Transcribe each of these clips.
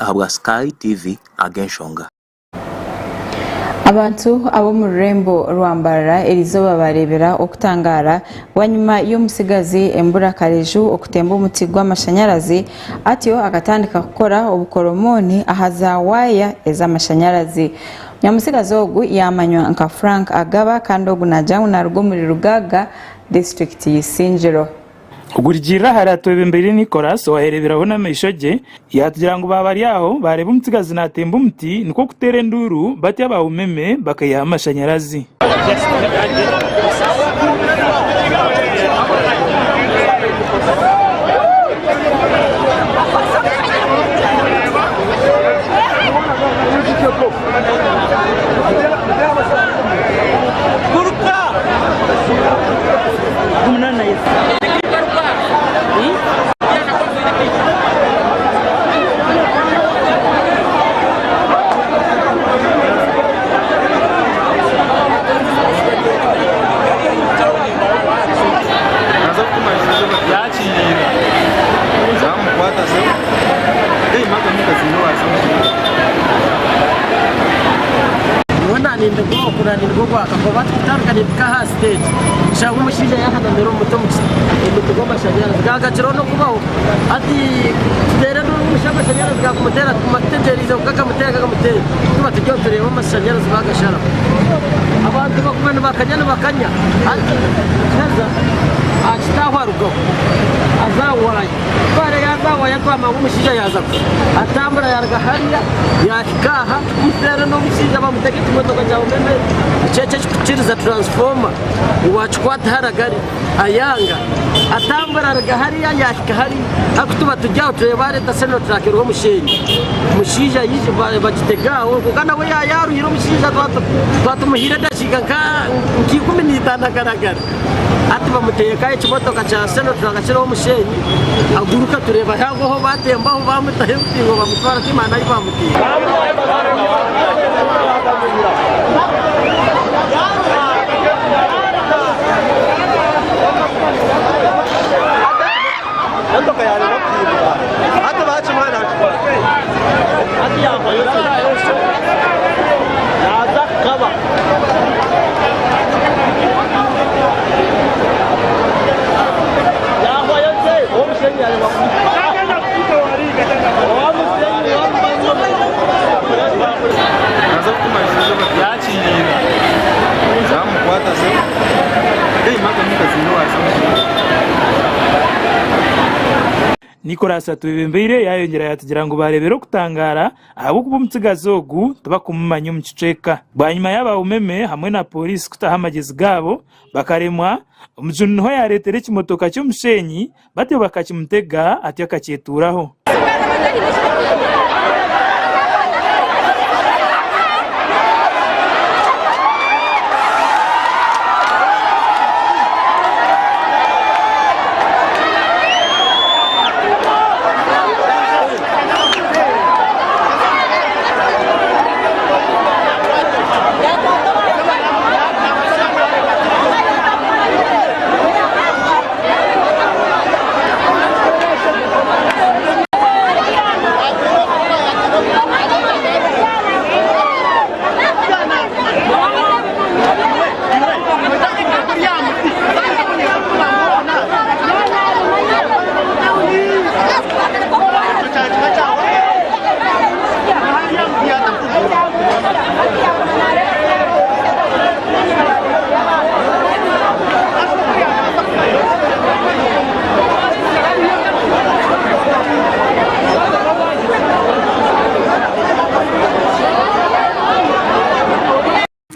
Ahabwa Sky TV Ag'enshonga. Abantu ab'omu rurembo rwa Mbarara erizooba baareebera okutangaara bwanyima y'omutsigazi Embura Kareju okutemba omuti gw'amashanyarazi atyo akatandika kukora obukoromooni aha za waaya ez'amashanyarazi. Nyamutsigazi ogu yaamanywa nka Frank Agaba kandi ogu naagira ngu naaruga omuri Rugaaga, disiturikiti y'Isingiro. Okurugiirira ahari Atwebembeire Nicholas owahereberaho n'amaisho gye, yaatugira ngu baaba bari aho baareeba omutsigazi naatemba omuti nikwo kuteera enduuru batyo aba Umeme bakaihaho amashanyarazi. Nshanga omushaija yahanamire omuti omuti gw'amashanyarazi gaagakiraho n'okubaho hati tuteera enduuru ngu busha amashanyarazi gaakumuteera tuguma tutegyereize ngu gakamuteera gakamuteera tuba turi aho tureeba amashanyarazi baagasharaho abantu baguma nibakanya nibakanya hati haza aha kitaaho arugaho aza aha waaya ku araabe yaaza aha waaya twamanya ngu omushaija yaaza kufa atambura yaaruga hariya yaahika aha Muteera n'omushaija bamutega ekimotoka kya umeme eki ekikukiriza transformer ngu akikwate haragari ayanga atambura aruga hariya yahika hariya hakutuba turi aho tureba areta senotrack eriho omushenyi omushaija yaija bagitega aho kwonka nawe yaruhire omushaija twatumuhaire edakiika nka 15 agaragara hati bamuteekaho ekimotoka kya senotrack kiriho omushenyi aguruka tureba aho batembaho bamutaho ebipingo bamutwara timanya ahu bamutaire. Nicholas Atwebembeire yaayongyera yaatugira ngu baareebera okutangaara ahabw'okuba omutsigazi ogu tibakumumanya omu kicweka. Bwanyima y'aba Umeme hamwe na pooriisi kutaho amagyezi gaabo bakaremwa, Omujuni niho yaareetera ekimotoka ky'omusheenyi Batyo bakakimutega, atyo akakyetuuraho.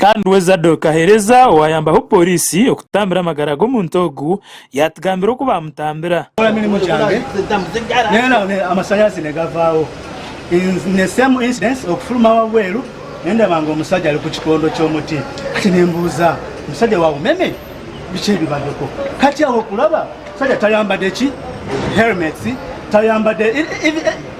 Kandi we Zadok Kahereza owayambaho pooriisi okutambira amagara g'omuntu ogu yaatugambira oku baamutambira. Nkora mirimo gyange nena amasanyarazi negavaawo in the same incidence okufuluma wabweru nendaba nga omusajja ali ku kikondo ky'omuti kati nembuuza omusajja wa umeme biki ebibadeko kati awo okulaba omusajja tayambadde ki helmets tayambadde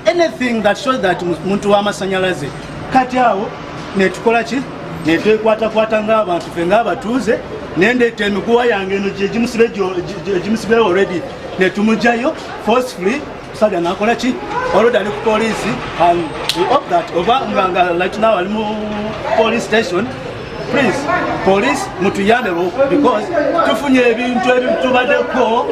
anything that shows that muntu w'amasanyalaze kati awo netukola ki netwekwatakwata ng'abantu fe ng'abatuuze nendeeta emiguwa yange eno gyegimusibe already netumujayo forcefully. Omusajja nakola ki? Already ali ku police and we hope that oba nga right now ali mu police station. Please police mutuyambe because tufunye ebintu ebitubaddeko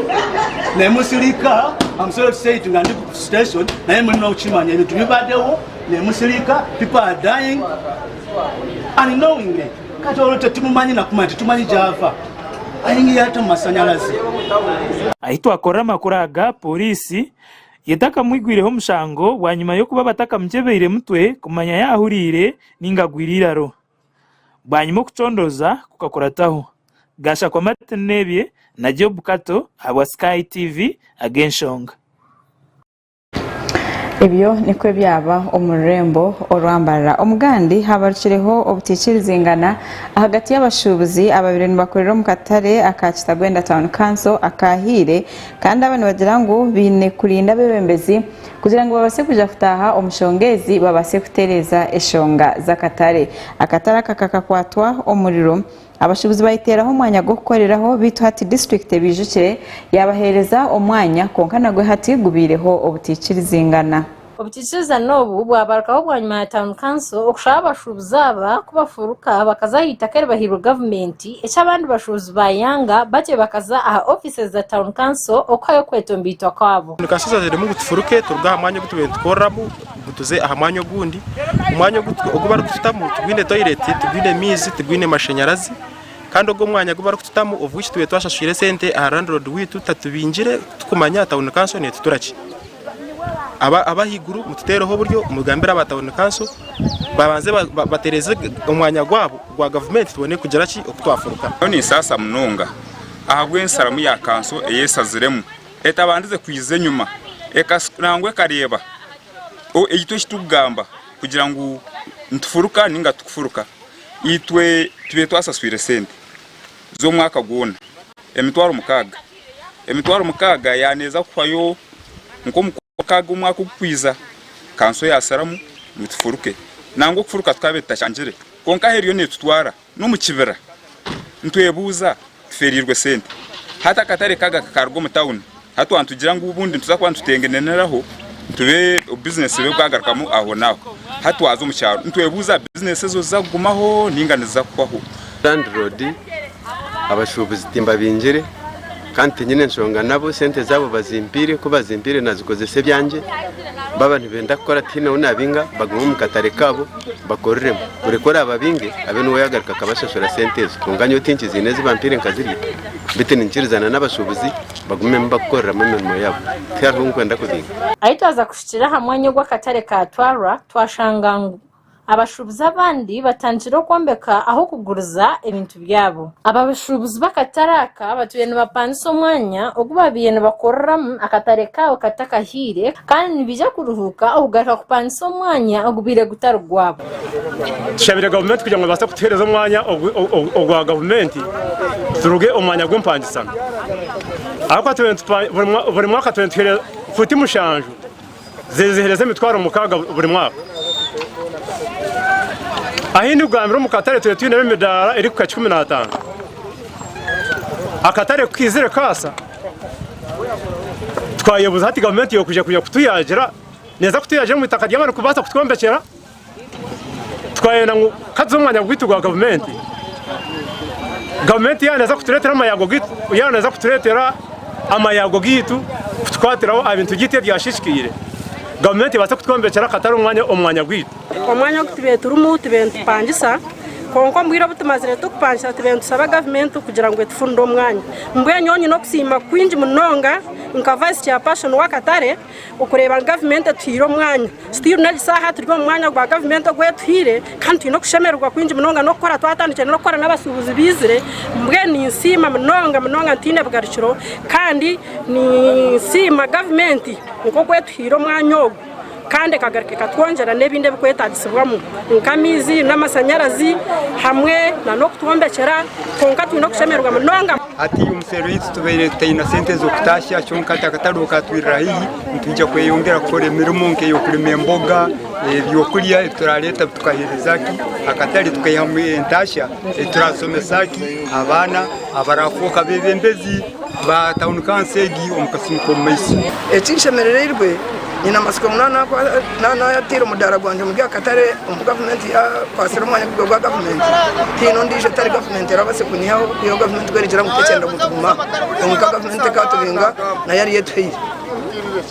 nemusirika. I'm sorry to say it nga ndi ku station, naye mulina okukimanya ebintu bibaddewo nemusirika. People are dying unknowingly. Kati olwo tetumumanyi nakumanya, tetumanyi gyava, ayingira ate mu masanyalaze. Ahi twakorera amakuru aga, Pooriisi yetakamwigwireho omushango bwanyima y'okuba batakamukyebeire mutwe kumanya yaahuriire ninga agwire eiraro. Bwanyima okucondooza kukakurataho. Gashakwa Martin Nebye na Job Kato ahabwa Sky TV ag'enshonga. Ebyo nikwo byaba omu rurembo orwa Mbarara. Omugandi habarukireho obutaikirizingana ahagati y'abashuubuzi ababaire nibakorera omu katare aka Kitagwenda Town Council akahiire kandi aba nibagira ngu baine kurinda abeebembezi kugira ngu babaase kwija kutaaha omu shonga ezi babaase kutereeza eshonga z'akatare. Akatare aka kakakwatwa omuriro Abashuubuzi bayeteraho omwanya gw'okukoreraho beitu hati disiturikiti ebaijukire yabaheereza omwanya kwonka nagwe hati gubaireho obutaikirizingana. Obutaikirizana obu bwabarukaho bwanyima ya tauni kanso okushaba abashuubuzi aba kubafuruka bakaza aha itaka eribahairwe gavumenti eki abandi bashuubuzi bayanga batyo bakaza aha ofiisi za tauni kanso okuhayo okwetomboitwa kwabo. Tauni kanso eshaziremu ngu tufuruke turuge aha mwanya ogu tubaire nitukoreramu tuze aha mwanya ogundi. Omwanya ogu barikututamu tigwine toyireti, tigwine maizi, tigwine mashanyarazi kandi ogwo omwanya ogu barikututamu obwingi tubaire twashashwire esente aha landiroodi waitu tatubingire tikumanya tawuni kanso neetutura ki. Ab'ahaiguru mututeereho oburyo mugambire aba tawuni kanso babanze batereeze omwanya gwabo gwa gavumenti tubone kugira ki oku twafuruka. Nyowe ninsaasa munonga ahabw'ensharamu ya kanso ei eshaziremu etabandize kwiza enyima nangwa ekareeba Itwe eki turikugamba kugira ngu nitufuruka ninga titukufuruka, itwe tubaire twasaswire sente z'omwaka gwona 6000. 6000 yaaba neeza kuhwayo nk'omu kwamukaaga omwaka ogurikwija, kanso yaasharamu ngu tufuruke. Nangwa okufuruka tukaabaire tutashangire kwonka ahu eriyo neetutwara n'omu kibira. Nitwebuuza tufeereirwe sente. Hati akatare kaga kakaruga omu tawuni, hati twaba nitugira ngu obundi nituza kuba nitutengeneneraho tube bizinesi ebe bwagarukamu ahonaaho. Hati twaza omu kyaro nitwebuuza bizinesi ezo ziza kugumaho ninga niziza kuhwaho. Landiroodi abashuubuzi timbabingire kandi tinyine nshonga nabo, sente zaabo bazimpiire, ku bazimpiire nazikozesa ebyangye, baaba nibenda kukora tihaine ou naabinga, bagume omu katare kaabo. Bakoreremu. Kureka oraababinge, abe niwe yaagaruka akabashashura sente ezo. Kwonka nyowe tinkiziine ezi bampaire nkazirya, beitu ninkirizana n'abashuubuzi bagumemu bakukoreramu emirimo yaabo. Tihariho ou nkwenda kubinga. Ahi twaza kuhikira aha mwanya ogu akatare kaatwarwa, twashanga ngu abashuubuzi abandi batandikire okwombeka ah'okuguriza ebintu byabo. Aba bashuubuzi b'akatare aka batwire nibapangisa omwanya ogu babaire nibakoreramu akatare kaabo katakahiire kandi nibaija kuruhuuka okugaruka kupangisa omwanya ogubaire gutari gwabo. Tushabire gavumenti kugira ngu ebaase kutuheereza omwanya ogwa gavumenti turuge omu mwanya gw'empangisano ahabw'okuba buri mwaka tubaire nituheereza fuuti mushanju ziheereza 60,000 buri mwaka. Ahu ndikugambira omu katare tubaire twinemu emidaara erikuhika 15. Akatare ku kaizire kaasa twayebuuza hati gavumenti yokwija kwija kutuyagira, neeza kutuyagira omu itaka ry'abandi kubaasa kutwombekyera? Twayenda ngu ka tuze omu mwanya gwaitu gwa gavumenti, gavumenti yaaba neeza kutureetera amayago gaitu, yaaba neeza kutureetera amayago gaitu kutukwatiraho aha bintu byaitu ebyashiishikaire, gavumenti ebaase kutwombekyera akatare omu mwanya gwaitu. Omwanya ogu tubaire turimu tubaire nitupangisa kwonka omu bwire obu tumazire turikupangisa tubaire nitusaba gavumenti kugira ngu etufunire omwanya. Mbwenu nyowe nyine okusiima kwingi munonga nka vice chairperson w'akatare Okureeba ngu gavumenti etuhaire omwanya. Still n'egi saaha turi omu mwanya gwa gavumenti ogu etuhaire kandi twine okushemererwa kwingi munonga n'okukora twatandikire n'okukora n'abashuubuzi baizire mbwenu ninsiima munonga munonga ntaine bugarukiro kandi ninsiima gavumenti nk'oku etuhaire omwanya ogu kandi ekagaruka ekatwongyera n'ebindi ebikwetaagisibwamu nk'amaizi n'amashanyarazi hamwe n'okutwombekyera kwonka twine okushemererwa munonga. Hati omuseeri waitu tubaire tutaine sente z'okutaasya kyonka hati akatare katwirira haihi nitwija kweyongera kukora emirimo nk'ey'okulima emboga, ebyokulya ebi turareeta tukaheereza ki akatare tukaihamu entaasya ei turasomesa ki abaana abarafooka abeebembezi. ba tawuni kanso egi omu kasumi k'omu maiso. Ekinshemerereirwe, nyine amatsiko ngu naaba naataire omudaara gwangye omuri aka katare omu gavumenti yaakwatsire omwanya guri ogwa gavumenti, tihaine ondiijo etari gavumenti erabaase kunyihaho yo gavumenti ku erigira ngu tekyenda ngu tugume aha. Kwonka gavumenti ekaatubinga nayo ariyo etuhaire.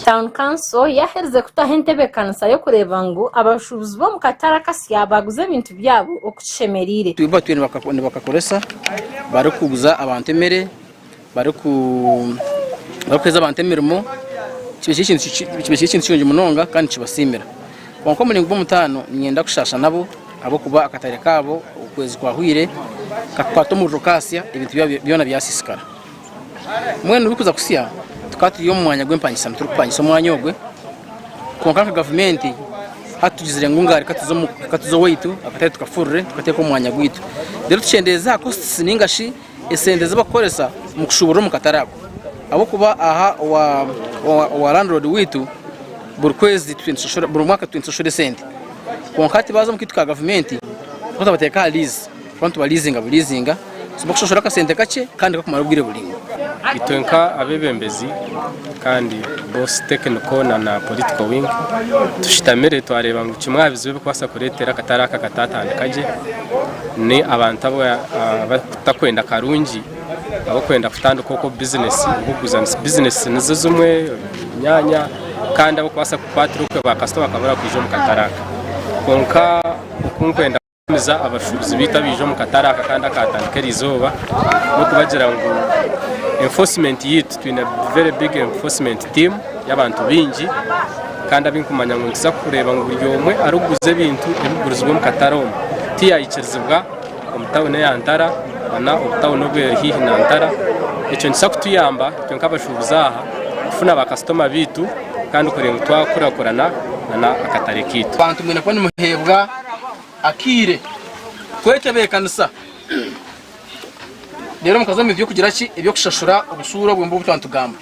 Town Council yaherize kutaho entebekanisa y'okureeba ngu abashuubuzi b'omu katare akasya baaguza ebintu byabo oku kishemereire. Batwire nibakakoresa barikuguza abantu emere, barikuheereza abantu emirimo, kiba kiri ekintu kirungi munonga kandi nikibasiimira. Kwonka omuringo gw'omutaano niinyenda kushaasha nabo ahabw'okuba akatare kaabo okwezi kwahwaire kakukwata omuriro kaasya ebintu byabo byona byasiisikara. Mbwenu bikuza kusya tukaba turi omu mwanya gw'empangisano turikupangisa omwanya ogwe kwonka nka gavumenti hati tugizire ngu ngaari katuze owaitu akatare tukafurure tukateeka omu mwanya gwaitu reero tukyendeeze aha costs ninga shi esente ezi barikukoresa omu kushuburira omu katare ako ahabw'okuba aha owa landlord waitu buri kwezi buri mwaka tuba nitushashura esente kwonka hati baaza omu kaitu ka gavumenti bo tubateeka aha lease. Twaba nitubariizinga buriizinga, tuba kushashura akasente kakye kandi kakumara obwire buraingwa. Itwe nka abebembezi kandi both technical na na political wing tushutamire twareeba ngu kimwe aha bizibu ebirikubaasa kureetera akatare aka katatandika gye ni abantu abatakwenda karungi abarikwenda kutandika okwo bizinesi obw'okuguza bizinesi nizo zimwe enyanya kandi abarikubaasa kukwatira okwe ba kasitoma bakabura kwija omu katare aka kwonka oku nkwenda Kuhamiza abashuubuzi baitu abaija omu katare aka kandi akaatandika eriizooba n'okubagira ngu enforcement yaitu twine very big enforcement team y'abantu baingi kandi abu nkumanya ngu nituza kureeba ngu buri omwe arikuguza ebintu ebikugurizibwa omu katare omu tiyaikirizibwa omu tawuni eya Ntara na obutawuni oburi haihi na Ntara. Ekyo nikiza kutuyamba itwe nk'abashuubuzi aha kufuna bakasitoma baitu kandi kureeba ngu twakurakurana n'akatare kaitu. Abantu mwine kuba nimuheebwa akaire kwetebeekanisa reero mukaza omu bintu by'okugira ki eby'okushashura obusuura obwo obu twaba nitugamba.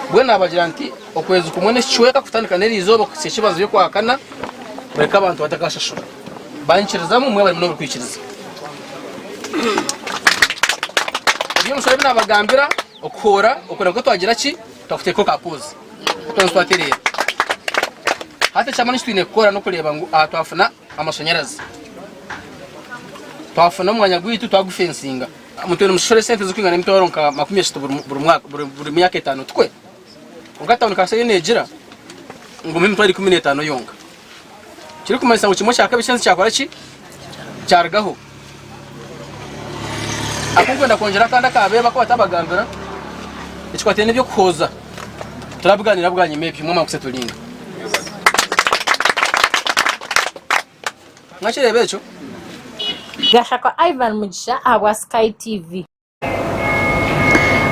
Mbwenu naabagira nti okwezi kumwe n'ekicweka kutandika n'eriizooba kuhitsya ekibanza by'okwakana mureke abantu batakashashura. Banyikirizamu mwebare munonga kwikiriza. Eby'omushoro ebi naabagambira okuhoora okureba ku twagira ki twakuteekaho ka poozi twanza twatereera. Hati eky'amaani eki twine kukora n'okureeba ngu aha twafuna amashanyarazi, twafuna omwanya gwaitu twagufensinga. Mutwine nimushashura esente zirikwingana emitwaro nka 30 buri myaka etaano tikwe? Kwonka tawuni kanso eriyo neegira ngu muhe emitwaro 15 yonka. Kirikumanyisa ngu kimwe kya kabiri ky'ensi kyakora ki? Kyarugaho. Aku nkwenda kwongyera akandi akabeeba aku batabagambira ekikwataine n'eby'okuhooza. Turabiganira bwanyima ebyo mwamara kusetulinga. Mwakireeba ekyo? Gashakwa Ivan Mugisha ahabwa Sky TV.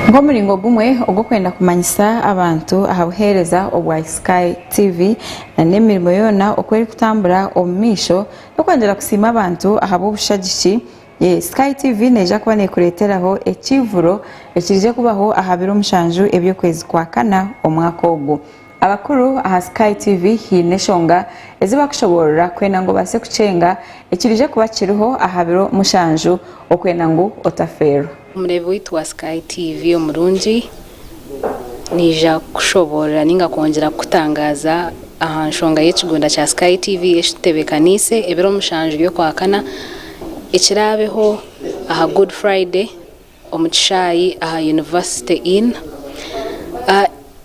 Nk'omuringo gumwe ogw'okwenda kumanyisa abantu aha buheereza obwa Sky TV n'emirimo yoona oku erikutambura omu maisho n'okwongyera kusiima abantu ahabw'obushagiki, Sky TV neija kuba nekureeteraho ekivuro ekirije kubaho aha biro mushanju eby'okwezi kwa kana omwaka ogu. Abakuru aha Sky TV haine enshonga ezi bakushoboorora kwenda ngu obaase kukyenga ekirije kuba kiriho aha biro mushanju okwenda ngu otafeerwa. Omureebi waitu wa Sky TV omurungi, naija kukushoboorora ninga kwongyera kukutangaaza aha nshonga y'ekigunda kya Sky TV eki tutebekaniise ebiro mushanju by'okwakana ekiraabeho aha Good Friday omu kishaayi aha University Inn.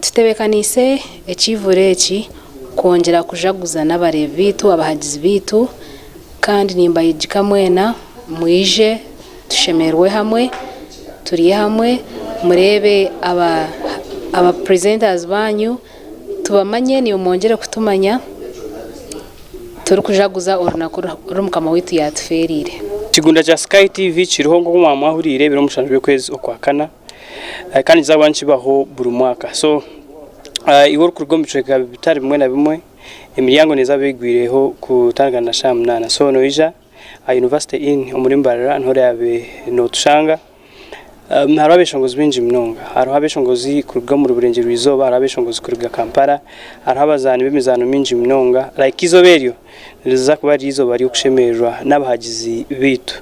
Tutebekaniise ekiivuro eki kwongyera kujaguza n'abareebi baitu, abahagizi baitu kandi nimbayegyeka mwena mwije tushemererwe hamwe, turye hamwe, mureebe aba presenters baanyu tubamanye naimwe mwongyere kutumanya turikujaguza orunaku oru Mukama waitu yaatufeereire. Ekigunda kya Sky TV kiriho nk'oku mwamwahuriire ebiro mushanju by'okwezi okwakana kandi nikiza kuba nikibaho buri mwaka so iwe orikuruga omu bicweka bitari bimwe na bimwe emiryango neeza kuba eigwireho kutandika na shaaha munaana so noija aha University Inn omuri Mbarara niho oraabe nootushanga. Hariho abeshongozi baingi munonga. Hariho abeshongozi kuruga omuri Burengyerwa-izooba, hariho abeshongozi kuruga Kampala, hariho abazaani b'emizaano mingi munonga. Like eizooba eryo Niriza kuba riri eizooba ry'okushemererwa n'abahagizi baitu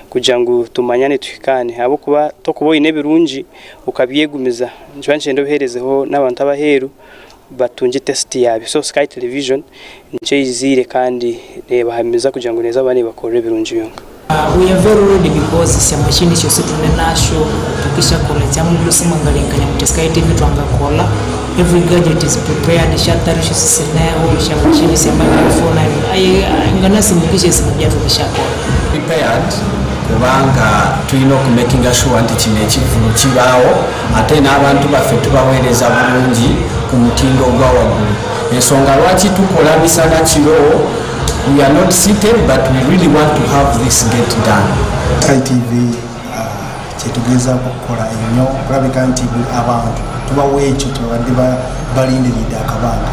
kugira ngu tumanyane tuhikaane ahabw'okuba tokuba oine ebirungi okabyegumiza. Nikiba nikyenda obiheerezeho n'abantu ab'aheeru batungye tesiti yaabyo. So Sky Television nikyo eiziire kandi neebahamiza kugira ngu neeza kuba neebakorera ebirungi byonka. We are very ready because sya machine syosi tune nasho tukishakola chamulusi mwangalinkanya muti Sky TV twangakola every gadget is prepared shatari syosi sineho sya machine sya microphone aye nganasi mukisha esimu bya tukishakola. Prepared kubanga tulina okumakinga sure nti kino ekivvulu kibaawo ate n'abantu baffe tubaweereza bulungi ku mutindo ogwa waggulu. Ensonga lwaki tukola misana kiro, we are not seated but we really want to have this get done. Sky TV kyetugezaako okukola ennyo okulabika nti buli abantu tubawa ekyo kyebabadde balindiridde akabanga.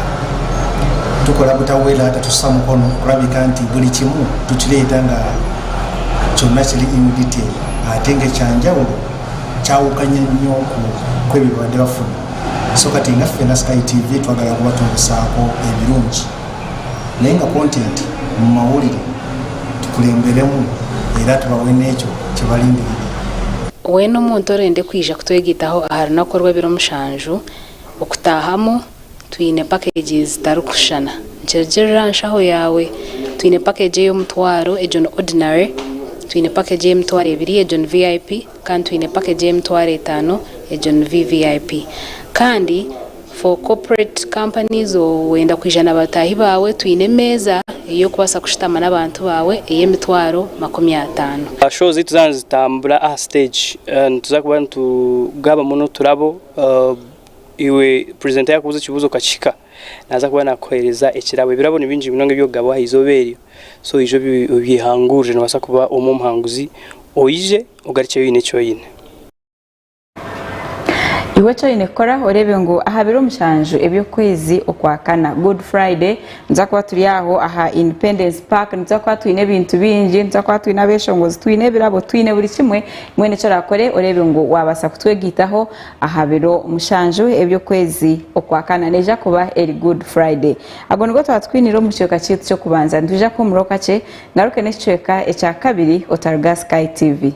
Tukola butawera, tetussa mukono okulabika nti buli kimu tukireeta nga kyonna kiri in detail ate nga ekyanjawulo kyawukanye nnyo ku ebyo byebabadde bafuna. So kati nga ffe nga Sky TV twagala kubatuusaako ebirungi naye nga content mu mawulire tukulemberemu era tubawe n'ekyo kyebalindiridde. Weena omuntu orenda kwija kutwegaitaho aha runaku orw'ebiro mushanju okutaahamu twine pakeegi zitarikushushana. Nikirugirira aha nshaho yaawe. Twine pakeegi ey'omutwaro egyo ni ordinary, twine pakeegi ey'emitwaro ebiri egyo ni VIP kandi twine pakeegi ey'emitwaro etaano egyo ni VVIP. Kandi for corporate companies wenda kwija na bataahi baawe twine emeeza ey'okubaasa kushutama n'abantu baawe ey'emitwaro 50. Show zaitu zaaba nizitambura aha stage nituza kuba nitugabamu n'oturabo iwe presenter yakubuuza ekibuuzo okakihika naaza kuba nakuheereza ekirabo. Ebirabo ni bingi munonga eby'okugabwa aha izooba eryo so oije obyehangurire noobaasa kuba omwe omuhanguzi oije ogarukyeyo oine eki oine. Iwe eki oine kukora oreebe ngu aha biro mushanju eby'okwezi Okwakana, Good Friday, nituza kuba turi aho aha Independence Park, nituza kuba twine ebintu bingi, nituza kuba twine abeshongozi, twine ebirabo, twine buri kimwe. Mbwenu eki orakore oreebe ngu waabaasa kutwegaitaho aha biro mushanju eby'okwezi Okwakana. Neija kuba eri Good Friday. Ago nigo twatwinire omu kicweka kyaitu ky'okubanza. Nitwija kuhuumuraho kakye, ngaruke n'ekicweka ekya kabiri otaruga aha Sky TV.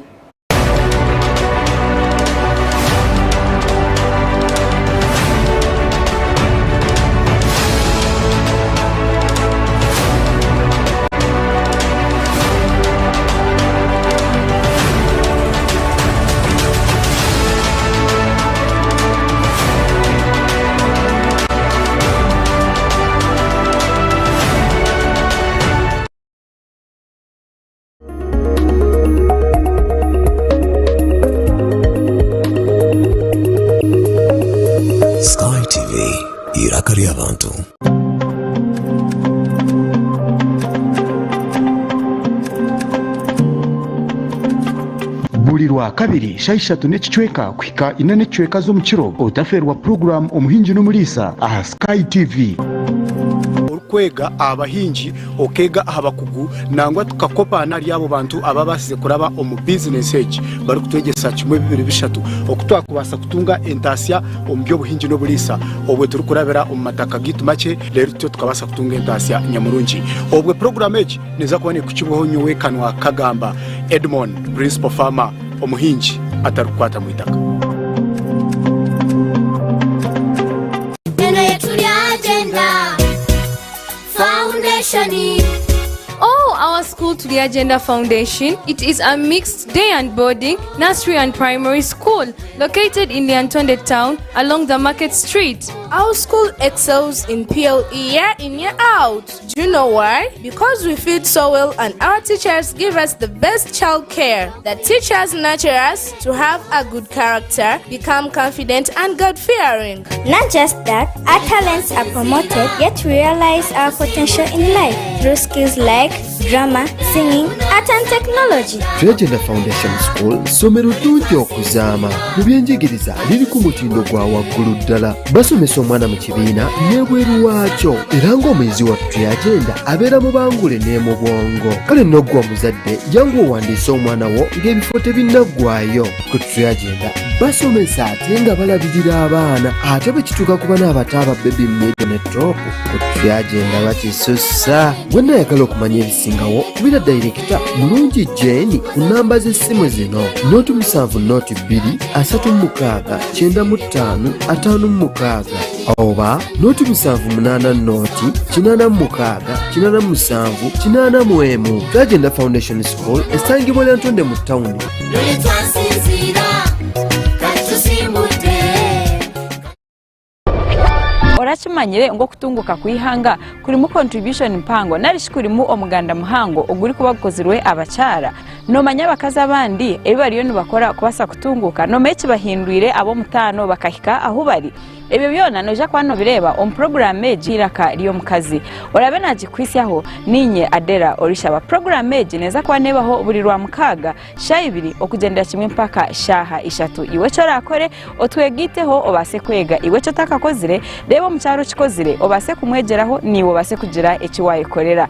Sky TV, eiraka ry'abantu. Buri Rwakabiri shaaha ishatu n'ekicweka kuhika ina n'ekicweka z'omukiro otafeerwa puroguraamu Omuhingi n'Omuriisa aha Sky TV. Orikwega aha bahingi Okeega aha bakugu nangwa tukakopaana ahari abo bantu ababaasize kuraba omu bizinesi egi barikutwegyesa kimwe bibiri bishatu oku twakubaasa kutunga entaasya omu by'obuhingi n'oburiisa obwe turikurabira omu mataka gaitu makye reero tutyo tukabaasa kutunga entaasya nyamurungi. Obwe puroguraamu egi neeza kuba neekukibwaho nyowe Kanwa Kagamba Edmond, Principal Farmer, omuhingi atarikukwata mu itaka. Eno ye tuli agenda. Foundation. Oh, our school to the Agenda Foundation. It is a mixed day and boarding, nursery and primary school located in the Lyantonde town along the market street. Our school excels in PLE year in, year out. Do you know why? Because we feed so well and our teachers give us the best child care. The teachers nurture us to have a good character, become confident and God-fearing. Not just that, our talents are promoted, yet we realize our potential in life through skills like drama, singing, art and technology. Treagenda Foundation School ssomero ddungi okuzaama. Mu byenjigiriza liri ku mutindo gwa waggulu ddala. Basomesa omwana mu kibiina n'ebweru waakyo era ng'omuyizi wa Treagenda abeera mubangule ne mu bwongo. Kale nno ggwe omuzadde jangu owandiise omwana wo ng'ebifo tebinnaggwaayo. Ku Treagenda. Basomesa ate nga balabirira abaana ate bwe kituuka ku bana abato aba baby middle ne top ku Turyagenda bakisussa. Wenna ayagala okumanya ebisingawo kubira dayirekita Mulungi Jane ku nnamba z'essimu zino 07 02 36 95 56 oba 078 0 86 87 81. Turyagenda Foundation School esangibwa Lyantonde mu tawuni. Luli twasinziira kati tusimbudde. Orakimanyire ngu okutunguka kw'eihanga kurimu contribution mpango narishi kurimu omuganda muhango ogurikuba gukozirwe abakyara? Nomanya abakazi abandi ebi bariyo nibakora kubaasa kutunguka? Nomanya ekibahindwire ab'omutaano bakahika ahu bari? Ebyo byona noija kuba nobireeba omu puroguraamu egi Eiraka ry'Omukazi. Oraabe naagikuhitsyaho, niinye Adela Orishaba. Puroguraamu egi neeza kuba neebaho buri Rwamukaaga shaaha ibiri okugyendera kimwe mpaka shaaha ishatu. Iwe eki oraakore, otwegaiteho obaase kwega. Iwe eki otakakozire, reeba omukyara okikozire obaase kumwegyeraho naiwe obaase kugira eki waayekorera.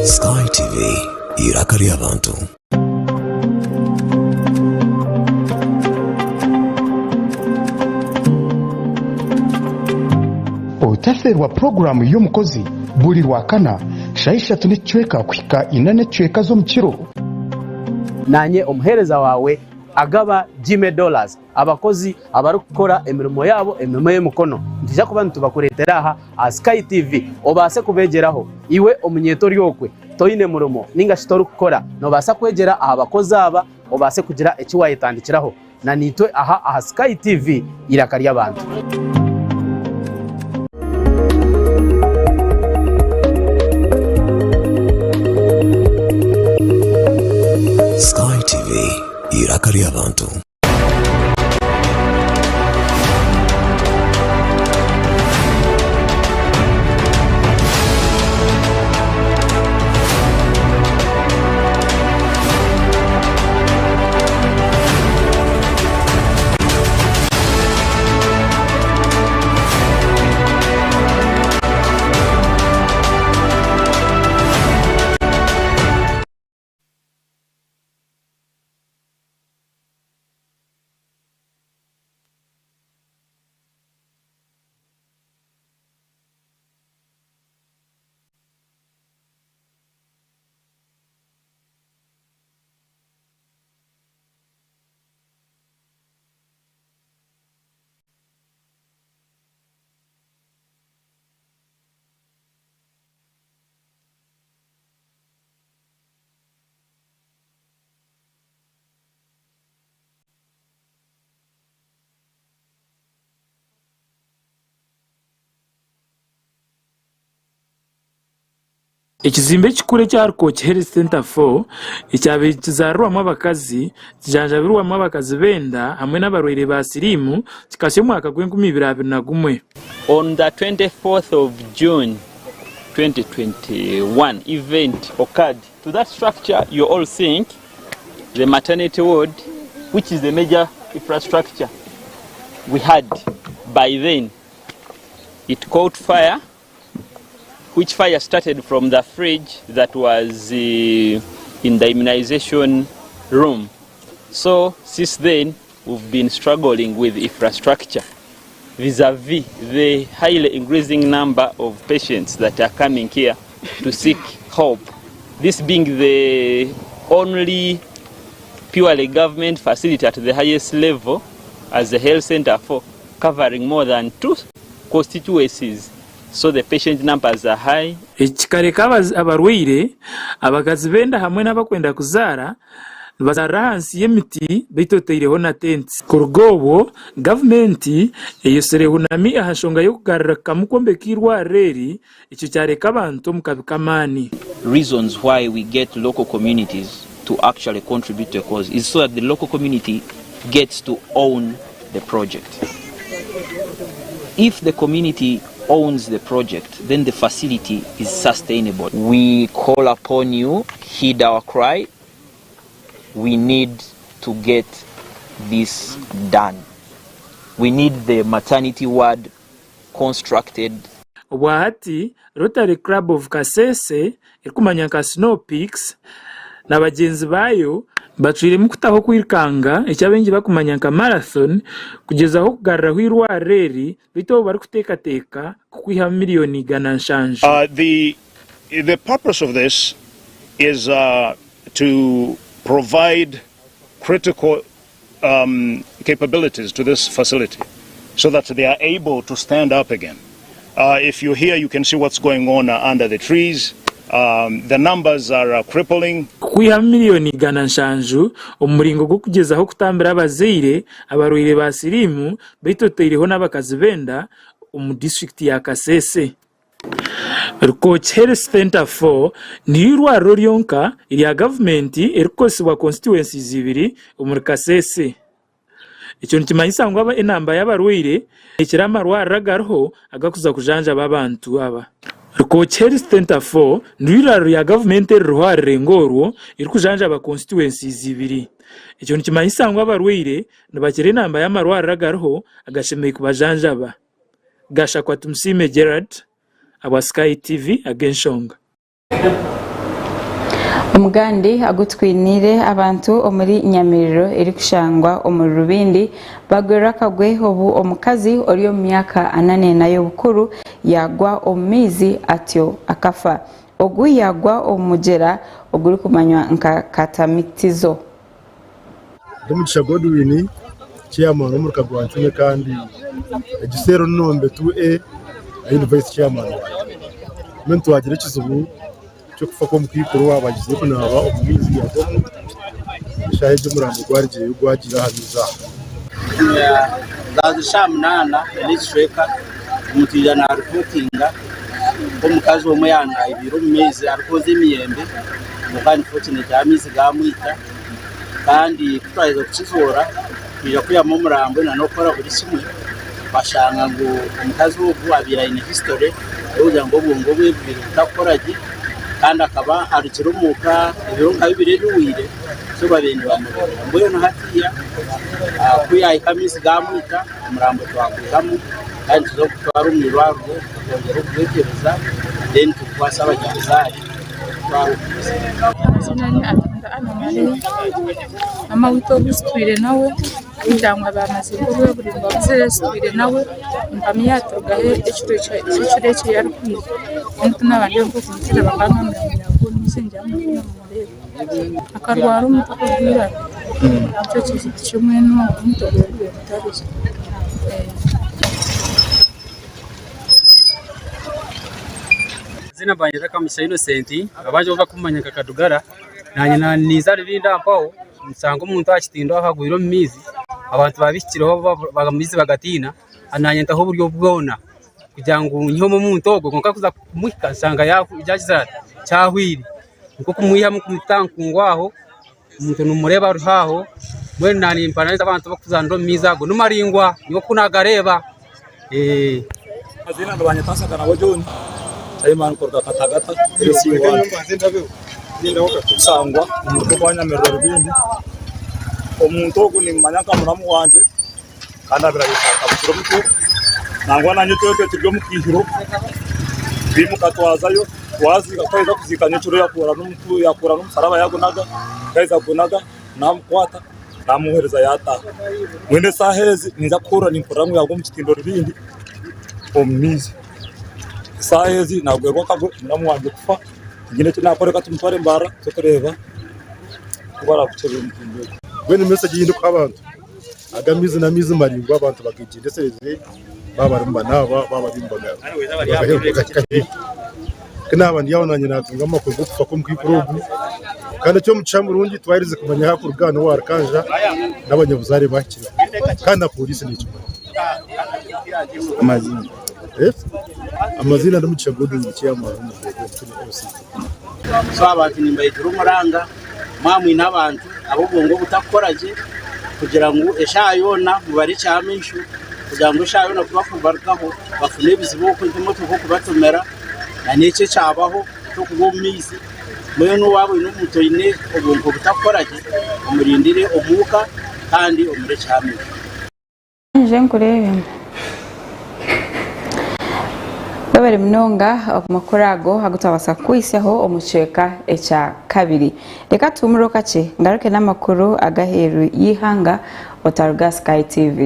Sky TV, eiraka ry'abantu. Otaferwa puroguraamu y'omukozi buri Rwakana shaaha ishatu n'ekicweka kuhika ina n'ekicweka z'omukiro. Naanye omuheereza waawe agaba Jimmy Dollars. Abakozi abarikukora emirimo yaabo emirimo y'emikono nitwija kuba nitubakureetera aha aha Sky TV obaase kubeegyeraho. Iwe omunyeeto ori okwe toine murimo ninga shi torikukora noobaasa kwegyera aha bakozi aba obaase kugira eki waayetandikiraho na naitwe aha aha Sky TV eiraka ry'abantu. Sky TV, eiraka ry'abantu. Ekizimbe ekikuru ekya Rukooki Health Centre 4 ekyabaire nikizaarirwamu abakazi, kijanjabirwamu abakazi b'enda hamwe n'abarwaire ba siriimu kikasya omwaka gw'enkumi ibiri abiri na gumwe. On the 24th of June 2021 event occurred to that structure you all seeing the maternity ward which is the major infrastructure we had by then it caught fire which fire started from the fridge that was uh, in the immunization room so since then we've been struggling with infrastructure vis-a-vis the highly increasing number of patients that are coming here to seek help. This being the only purely government facility at the highest level as a health center for covering more than two constituencies. So the patient numbers are high. Eki kikareka abarwaire, abakazi b'enda hamwe n'abakwenda kuzaara nibazaarira ahansi y'emiti beitu otaireho na tenti. Kuruga obwo, gavumenti eyosire ehunami aha nshonga y'okugarukamu kwombeka eirwariro eri, ekyo kyareka abantu omu kabi k'amaani. Reasons why we get local communities to actually contribute to a cause is so that the local community gets to own the project. If the community owns the project, then the facility is sustainable. We call upon you, heed our cry. We need to get this done. We need the maternity ward constructed. Obwahati, Rotary Club of Kasese erikumanywa nka Snow Peaks na bagyenzi baayo bacwiremu kutaho okwirukanga eki abaingi barikumanya nka marathon kugyezaho kugaruraho eirwariro eri beitu obu barikuteekateeka kukwihamu miriyoni 700. The the purpose of this is to provide critical um, capabilities to this facility so that they are able to stand up again. Uh, if you're here, you can see what's going on uh, under the trees. Um, the numbers are uh, crippling. Kwihamu miriyoni 700 omu muringo gw'okugyezaho kutambira abazaire abarwaire ba siriimu beitu otaireho n'abakazi b'enda omu disiturikiti ya Kasese. Rukoki Health Centre 4 niryo eirwariro ryonka erya gavumenti erikukozesibwa constituencies ibiri omuri Kasese. Ekyo nikimanyisa ngu enamba y'abarwaire nekira amarwariro agariho agakuza kujanjaba abantu aba. Rukoki Health Centre 4 niryo eirwariro rya gavumenti eririho aha rurengo orwo erikujanjaba constituencies ibiri. Ekyo nikimanyisa ngu abarwaire nibakira enamba y'amarwariro agariho agashemereire kubajanjaba. Gashakwa Tumusiime Gerald abwa Sky TV ag'enshonga. Omugandi agu twiniire abantu omuri Nyamiriro erikushangwa omuri Rubindi bagwerwa akagwe obu omukazi ori omu myaka 44 y'obukuru yaagwa omu maizi atyo akafa. Ogu yaagwa omu mugyera ogurikumanywa nka Katamitizo. Ndi Mugisha Godwin, chairman w'omuruka gwa Ncume kandi egi seero Nombe 2A ahi ndi vice chairman waayo. Mbwenu twagira ekizibu ky'okufa kw'omukaikuru owaaba agiizire kunaaba omu maizi yagwamu, eshaaha egi omurambo gwarugireyo gwagiire aha maizi aha. Zaaza eshaaha munaana n'ekicweka omuntu yaija naaripootinga ku omukazi omwe yaanaabiire omu maizi arikwozya emiyembe kwonka unfortunately amaizi gaamwita kandi ku twaheza kukizoora twija kwihamu omurambo n'okukora buri kimwe bashanga ngu omukazi ogu abaire aine history y'okugira ngu obwongo bwe bubaire butakukora gye kandi akaba arugire omuka ebiro nka bibiri ebihweire so babaire nibamureeba mbwenu hatiiya ku yaahika amaizi gaamwita omurambo twagwihamu kandi nituza kugutwara omu irwariro kwongyera okugwekyebeza then tugukwase abanyabuzaare kutwara okuguziika. Amazina ni Atonda Anna Maria, maama waitu ogu sitwire nawe kugira ngu bamazire obwire buraingwa buzire sitwire nawe, mpami yaturugaho ekiro eki yarikwija mbwenu ku naaba ndi nk'okumuteera bakangambira ngu yagwa omu maizi ngira ngu nimureeba. Akarwara omutwe ogw'eiraro nikyo kizibu kimwe n'omutwe gwe gubire gutari gye. Amazina banyeta Kamugisha Innocent abandi abu bakumanya nka Kadugara nanye ninza Rubindi aha mpaho nshanga omuntu aha kitindo aho agwire omu maizi abantu babihikireho amaizi bagatiina nanye ntaho oburyo bwona kugira ngu nyihemu omuntu ogwo kwonka kuza kumuhika nshanga yagira ati kyahwire nikwo kumwihamu kumuta aha nkungu aho omuntu nimureeba ari aho mbwenu nanye nimpa abantu ab'okuzanira omu maizi ago nimaraingwa nyowe oku nagareeba. Amazina nibanyeta Nsakanabo John, chairman kuruga Katagata LC1 kusangwa omu rugo rwa Nyamiriro Rubindi. Omuntu ogu nimumanya nka muramu wangye kandi abaire ayetabukire omutwe nangwa nanye itwe turi omu kaihuro twimuka twazayo twaziika twaheza kuziika nyekiro yakuura n'omusaraba yagunaga yaheza kugunaga namukwata Namuhereza yataha. Mbwenu esaaha ezi ninza kuhurira nimpurira ngu yagwa omu kitindo rubindi omu maizi. Esaaha ezi nagwerwa akagwe muramu wangye kufa tinyine eki nakora reka tumutware Mbarara tuze kureeba oku barakukirira omutindo ogu. Mbwenu message ei ndikuha abantu, aga amaizi n'amaizi maraingwa abantu bagegyendesereze baaba barimu nibanaaba baaba barimu nibagahika haihi. Ku naaba ndi aho naanye naatunga amakuru g'okufa kw'omukaikuru ogu kandi eky'omugisha murungi twaherize kumanya ahu arikuruga n'owa Rukanja n'abanyabuzaare bahikireho kandi na pooriisi neekimanya. Amaziina? Amaziina ndi Mugisha Godwin Chairman w'omurugo gw'Obutune LC. So abantu nimbahigira omuranga mwaba mwine abantu ab'obwongo obutakukora gye kugira ngu eshaaha yoona mubarekye amaisho kugira ngu eshaaha yoona kubakubarugaho bafune ebizibu okwo nk'emotoka okubatomera na n'ekyo ekyabaho eky'okugwa omu maizi. Mbwenu waaba oine omuntu oine obwonko obutakukora gye omurindire omuuka kandi omurekye amaisho. Nje nkureebe. Webare munonga amakuru ago agu twabasa kukuhitsyaho omu kicweka ekya kabiri. Reka tuhumureho kakye ngaruke n'amakuru ag'aheeru y'eihanga otaruga aha Sky TV.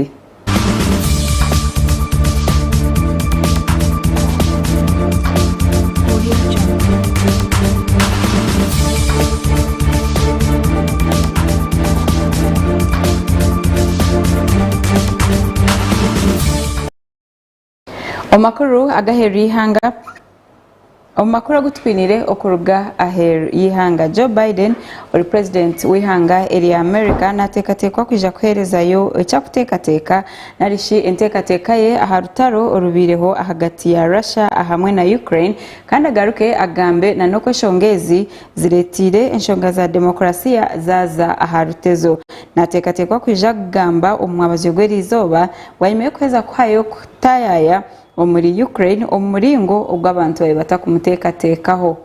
Omu makuru ag'aheeru y'eihanga Omu makuru agu twinire okuruga aheeru y'eihanga, Joe Biden ori purezidenti w'eihanga erya America nateekateekwa kwija kuheerezayo eki arikuteekateeka narishi enteekateeka ye aha rutaro orubaireho ahagati ya Russia ahamwe na Ukraine kandi agaruke agambe na n'oku enshonga ezi zireeteire enshonga za demokurasiya zaaza aha rutezo. Nateekateekwa kwija kugamba omu mwabazyo gw'eriizooba bwanyima y'okuheza kuhayo kutaayaaya omuri Ukraine omu muringo ogu abantu baabaire batarikumuteekateekaho.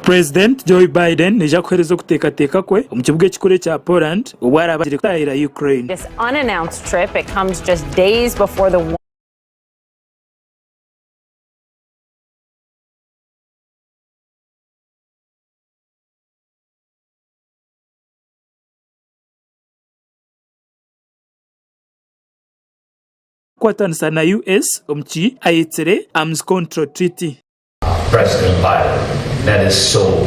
Purezidenti Joe Biden naija kuheereza okuteekateeka kwe omu kibuga ekikuru ekya Poland obu araabe agiire kutaahirira Ukraine. This unannounced trip, it comes just days before the Kukwatanisa na US omu ki ayetsire Arms Control Treaty. President Biden. That is so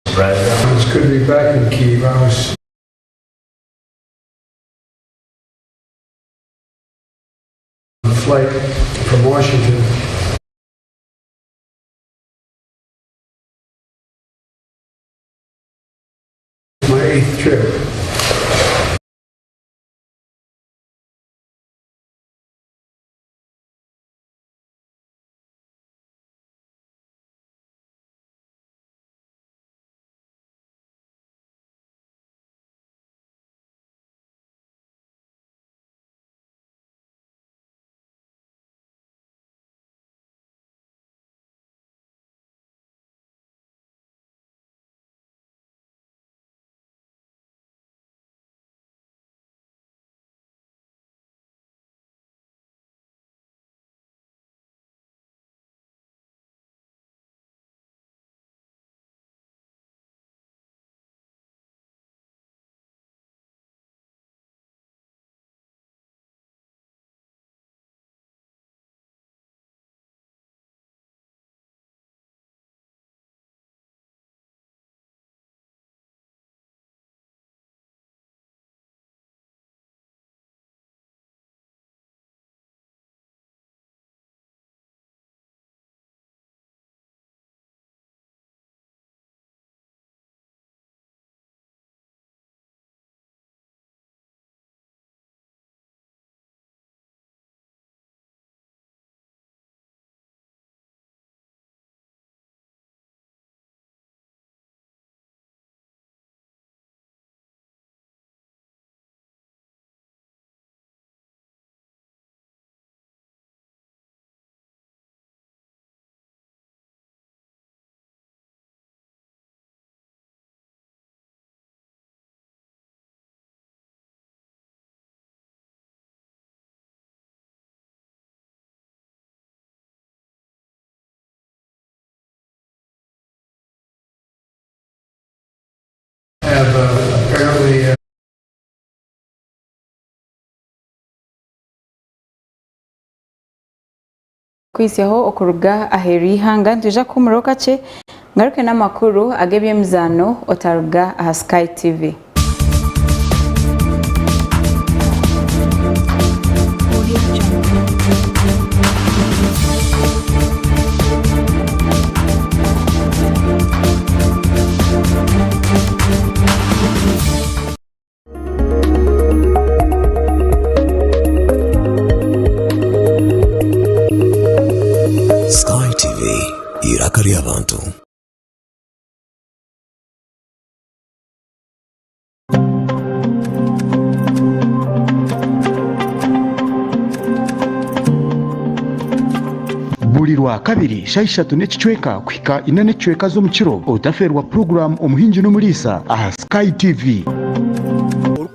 President. It's good to be back in Kyiv. I was on a flight from Washington. My eighth trip. Have uh, apparently uh, Kwihisyaho okuruga aheeru y'eihanga nitwija kuhumuraho kakye ngaruke n'amakuru ag'eby'emizaano otaruga aha Sky TV. Sky TV, eiraka ry'abantu. Buri Rwakabiri shaaha ishatu n'ekicweka kuhika ina n'ekicweka z'omukiro otafeerwa puroguraamu Omuhingi n'Omuriisa aha Sky TV.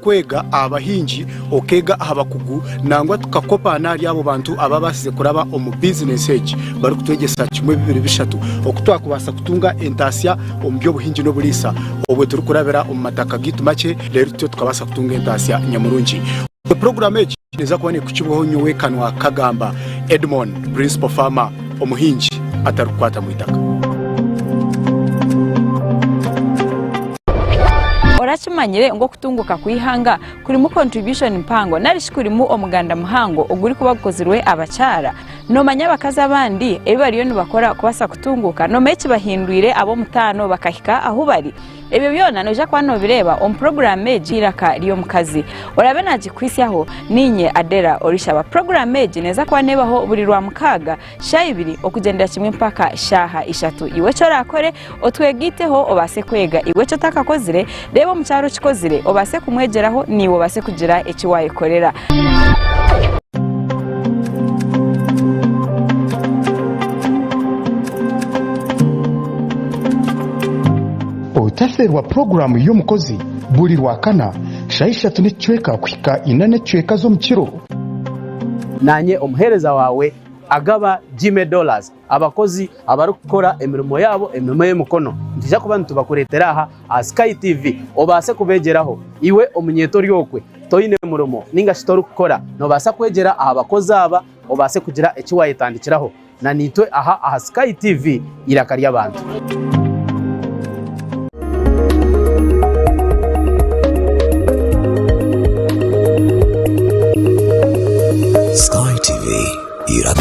kwega aha bahingi, okeega aha bakugu nangwa tukakopaana ahari abo bantu ababaasize kuraba omu bizinesi egi barikutwegyesa kimwe bibiri bishatu oku twakubaasa kutunga entaasya omu by'obuhingi n'oburiisa obwo turikurabira omu mataka gaitu makye reero tutyo tukabaasa kutunga entaasya nyamurungi. Puroguraamu egi neeza kuba neekukibwaho nyowe Kanwa Kagamba Edmond, Principal Farmer, omuhingi atarikukwata mu itaka. Orakimanyire ngu okutunguka kw'eihanga kurimu contribution mpango narishi kurimu omuganda muhango ogurikuba gukozirwe abakyara? Nomanya abakazi abandi ebi bariyo nibakora kubaasa kutunguka? Nomanya ekibahindwire ab'omutaano bakahika ahu bari? Ebyo byona noija kuba noobireeba omu puroguraamu egi Eiraka ry'Omukazi. Oraabe naagikuhitsyaho, niinye Adela Orishaba. Puroguraamu egi neeza kuba neebaho buri Rwamukaaga, shaaha ibiri okugyendera kimwe mpaka shaaha ishatu. Iwe eki oraakore, otwegaiteho obaase kwega. Iwe eki otakakozire, reeba omukyara okikozire obaase kumwegyeraho naiwe obaase kugira eki waayekorera. Otafeerwa puroguraamu y'omukozi buri Rwakana, shaaha ishatu n'ekicweka kuhika ina n'ekicweka z'omu kiro. Naanye omuheereza waawe agaba Jimmy Dollars. Abakozi abarikukora emirimo yaabo emirimo y'emikono nitwija kuba nitubakureetera aha aha Sky TV obaase kubeegyeraho. Iwe omunyeeto ori okwe toine murimo ninga shi torikukora noobaasa kwegyera aha bakozi aba obaase kugira eki waayetandikiraho na naitwe aha aha Sky TV eiraka ry'abantu. Sky TV, iraka.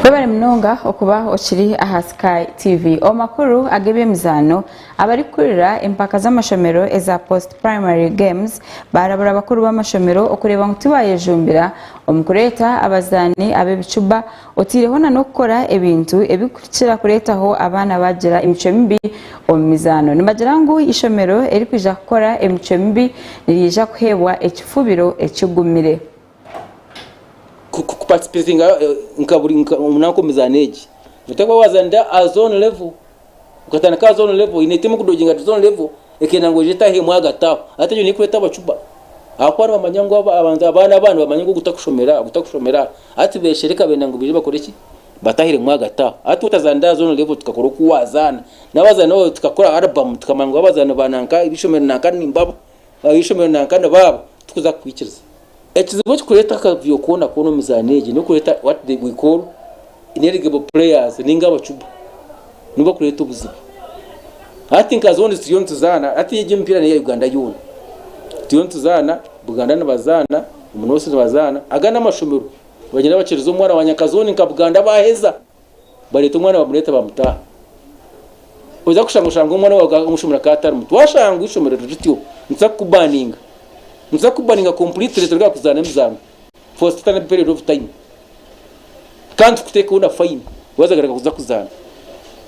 Webare munonga okuba okiri aha Sky TV. Omu makuru ag'eby'emizaano, abarikukurira empaka z'amashomero eza Post Primary Games baarabura abakuru b'amashomero okureeba ngu tibayejumbira omu kureeta abazaani ab'ebicuba oteireho na n'okukora ebintu ebirikukira kureetaho abaana baagira emicwe mibi omu mizaano. Nibagira ngu eishomero eririkwija kukora emicwe mibi niriija kuheebwa ekifubiro ekigumire. Kuparticipatinga nka buri nanka omu mizaano egi noteekwa kuba wazanira aha zone level okatandika aha zone level oine tiimu ekudojinga ati zone level ekenda ngu oije otahemu ahagati aho hati egyo niyo erikureeta abacuba ahakuba nibamanya ngu abantu abaana aba nibamanya ngu ogu takushomera aha ogu takushomera aha hati beshereka benda ngu baije bakore ki batahiremu ahagati aho hati waaba otazanire aha zone level tukakora oku wazaana n'abazaani baawe tukakora album tukamanya ngu abazaani ba nanka ab'eishomero nanka nimbabo ab'eishomero nanka nibaabo tikuza kukwikiriza. Ekizibu ekirikureeta akavuyo koona koona omu mizaano egi n'okureeta what we call ineligible players ninga abacuba nibo barikureeta obuzibu. Hati nka zones turiyo nituzaana, hati egi emipiira neya Uganda yoona. Turiyo nituzaana, Buganda nibazaana, omu North nibazaana, aga n'amashomero nibagyenda bakyereza omwana wa nyakazooni nka Buganda baaheza bareeta omwana bamureeta bamutaaha. Oza kushanga oshanga omwana waawe omu ishomero akaba atarimu. Twashanga ngu eishomero riri rityo, nituza kukubaninga. Nituza kukubaninga completely torikubaasa kuzaana emizaano for a certain period of time. Kandi tukuteekeho na fine waaza kugaruka kuza kuzaana.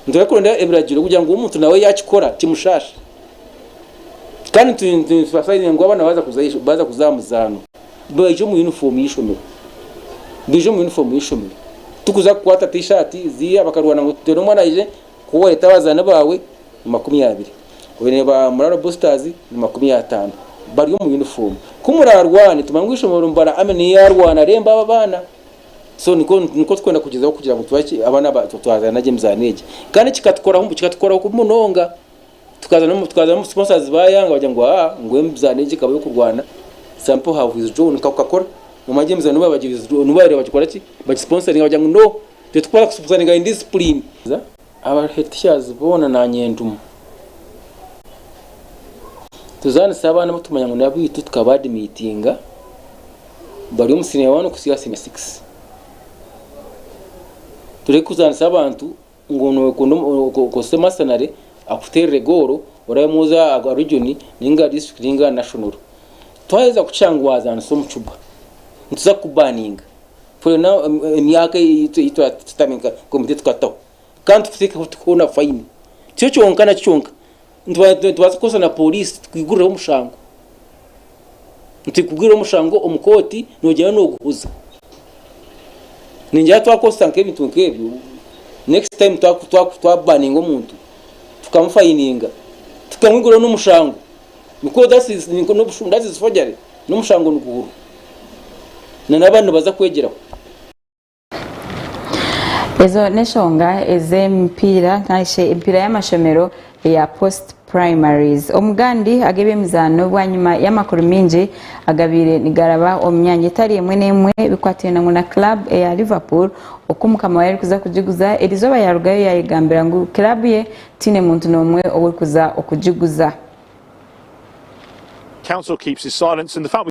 Nituza kuronda ebiragiro kugira ngu omuntu nawe yaakikora kimushaashe. Kandi nitubaasa ngu abaana baaza kuza aha muzaano baije omu yunifoomu y'eishomero. Baije omu yunifoomu y'eishomero. Tikuza kukwata tishaati ziiha bakarwana ngu tuteere omwana aije Ku waayeta abazaani baawe ni 20, oine ba Muraro Boosters ni 50 bari omu yunifoomu. Ku muraarwane tumanye ngu eishomero Mbarara Army niyo yaarwana remba aba abaana. So nikwo nikwo turikwenda kugyezaho kugira ngu tubahe ki abaana aba twazaana gye emizaano egi. Kandi kikatukoraho kikatukoraho kubi munonga. Tukaza n'omu tukaza n'omu sponsors baayanga bagira ngu aa ngu emizaano egi ekaba ey'okurwana some people have withdrawn nkakukakora. Nomanya gye emizaano nibo baagi nibo baabaire bagikora ki bagisponsoringa bagira ngu no. Titukubaasa kusipusaninga indisipulini. Aba head teachers boona nanye ndumu. Tuzaanise abaana abu tumanya ngu n'abaitu tukaba adimitinga bari omu senior one kuhitsya aha senior six. Tureke kuzaanisa abantu ngu nokunda okozese masanare akuteerere goolo orabe oze aha region ninga aha district ninga aha national. Twaheza kukishanga ngu wazaanisa omucuba nituza kukubaninga. Twena emyaka ei twatutami nka komite tukataho kandi tukuteekaho tukuheho na fayini. Tikyo kyonka nakyo kyonka, nitubaasa kukozesa na pooriisi tukwigurireho omushango. Ntikugwira omushango omu kooti nogyenda noguhuza. Ningira twakozesa nk'ebintu nk'ebyo next time twabaninga omuntu tukamufayininga tukamwiguraho n'omushango because that is that is forgery n'omushango niguhurwa na n'abandi nibaza kwegyeraho. Ezo n'enshonga ez'emipiira narishi emipiira y'amashomero eya post primaries. Omugandi ag'eby'emizaano bwanyima y'amakuru mingi agabaire nigaraba omu myanya etari emwe n'emwe bikwataine ngu na club eya Liverpool oku mukama waayo arikuza kugiguza erizooba yarugayo yayegambira ngu club ye tihaine muntu n'omwe orikuza okugiguza. Council keeps his silence and the fact